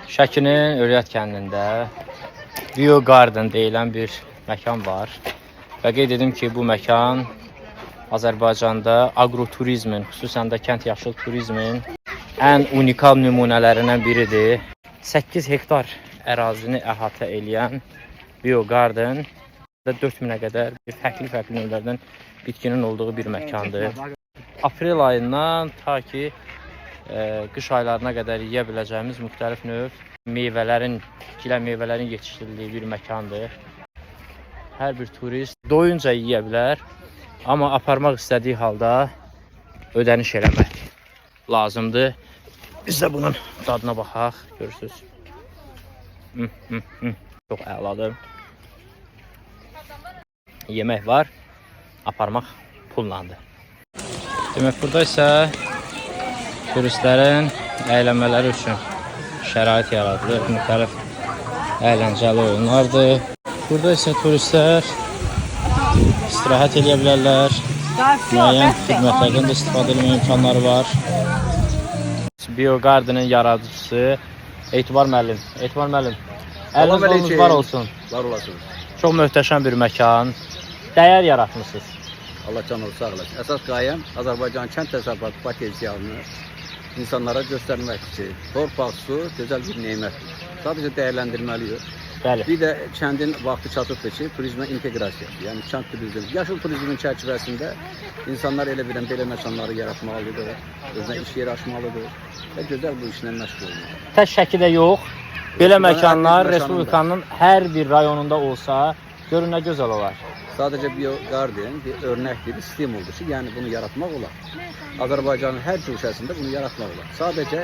Şəkinin Öriyyət kəndində Bio Garden deyilən bir məkan var. Və qeyd edim ki, bu məkan Azərbaycanda aqroturizmin, xüsusən də kənd yaşıl turizmin ən unikal nümunələrindən biridir. 8 hektar ərazini əhatə eləyən Bio Garden və 4000-ə qədər bir fərqli-fərqli növlərdən bitkinin olduğu bir məkandır. Aprel ayından ta ki qış aylarına qədər yeyə biləcəyimiz müxtəlif növ meyvələrin, gilə meyvələrin yetişdirildiyi bir məkandır. Hər bir turist doyunca yeyə bilər, amma aparmaq istədiyi halda ödəniş eləmək lazımdır. Biz də bunun dadına baxaq, görürsüz. Çox əladır. Yemək var, aparmaq pullandır. Demək, burada isə turistlərin əylənmələri üçün şərait yaradılır. Müxtəlif əyləncəli oyunlardır. Burada isə turistlər istirahət eləyə bilərlər. Müəyyən xidmətlərdən də istifadə etmə imkanları var. Bio Garden'ın yaradıcısı Etibar müəllim. Etibar müəllim, əliniz qolunuz var olsun. Var olasınız. Çox möhtəşəm bir məkan. Dəyər yaratmısınız. Allah canınızı sağ eləsin. Əsas qayəm Azərbaycan kənd təsərrüfatı potensialını insanlara göstərməkdir ki, torpaq, su gözəl bir nemətdir. Sadəcə dəyərləndirməliyik. Bəli. Bir də kəndin vaxtı çatıbdır ki, turizmə inteqrasiya, yəni kənd turizmi, yaşıl turizmin çərçivəsində insanlar elə bilən belə məkanları yaratmalıdır, özünə iş yeri açmalıdır və gözəl bu işlə məşğul olmalıdır. Tək Şəkidə yox, belə Respublikanın məkanlar hər bir məkanında. respublikanın hər bir rayonunda olsa, görün nə gözəl olar. Sadəcə Bio Garden bir örnəkdir, bir stimuldur ki, yəni bunu yaratmaq olar. Azərbaycanın hər guşəsində bunu yaratmaq olar. Sadəcə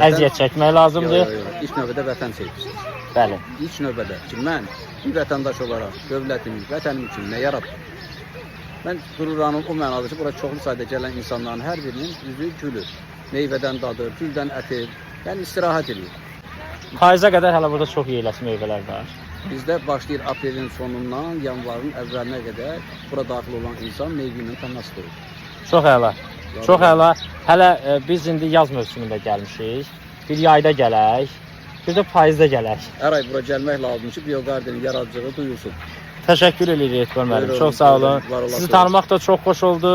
Əziyyət çəkmək lazımdır. Yox, yox, yox. İlk növbədə vətən sevgisi. Bəli. İlk növbədə ki, mən bir vətəndaş olaraq dövlətim, vətənim üçün nə yaratdım? Mən qürurlanım o mənada ki, bura çoxlu sayda gələn insanların hər birinin üzü gülür. Meyvədən dadır, güldən ətir, yəni istirahət edir. Payıza qədər hələ burada çox yeyiləsi meyvələr var. Bizdə başlayır aprelin sonundan yanvarın əvvəlinə qədər bura daxil olan insan meyvə ilə təmas qurur. Çox əla. Çox əla. Hələ biz indi yaz mövsümündə gəlmişik. Bir yayda gələk, bir də payızda gələk. Hər ay bura gəlmək lazımdır ki, Biogardenin yaradıcılığı duyulsun. Təşəkkür edirik Etibar müəllim. Buyurun, Çox sağ olun. buyurun, var olasınız. Sizi tanımaq da çox xoş oldu.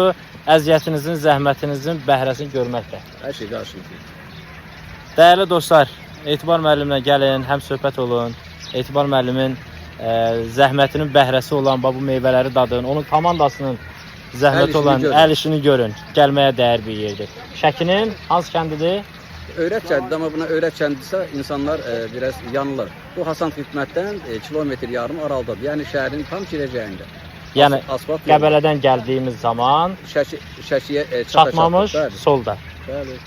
Əziyyətinizin, zəhmətinizin bəhrəsini görmək də. Hər şey qarşılıqlı. Dəyərli dostlar, Etibar müəllimlə gəlin, həm söhbət olun. Etibar müəllimin zəhmətinin bəhrəsi olan bax bu meyvələri dadın, onun komandasının zəhməti Əl işini olan görün. əl işini görün. Gəlməyə dəyər bir yerdir. Şəkinin hansı kəndidir? Öyrət kəndidir, amma buna öyrət kəndidirsə insanlar biraz yanılır. Bu Hasan Xidmətdən kilometr yarım aralıdadır. Yəni şəhərin tam girəcəyində. Yəni Asfalt yolu. Qəbələdən gəldiyimiz zaman Şəkiyə çatmamış çata. Bəli, solda. bəli.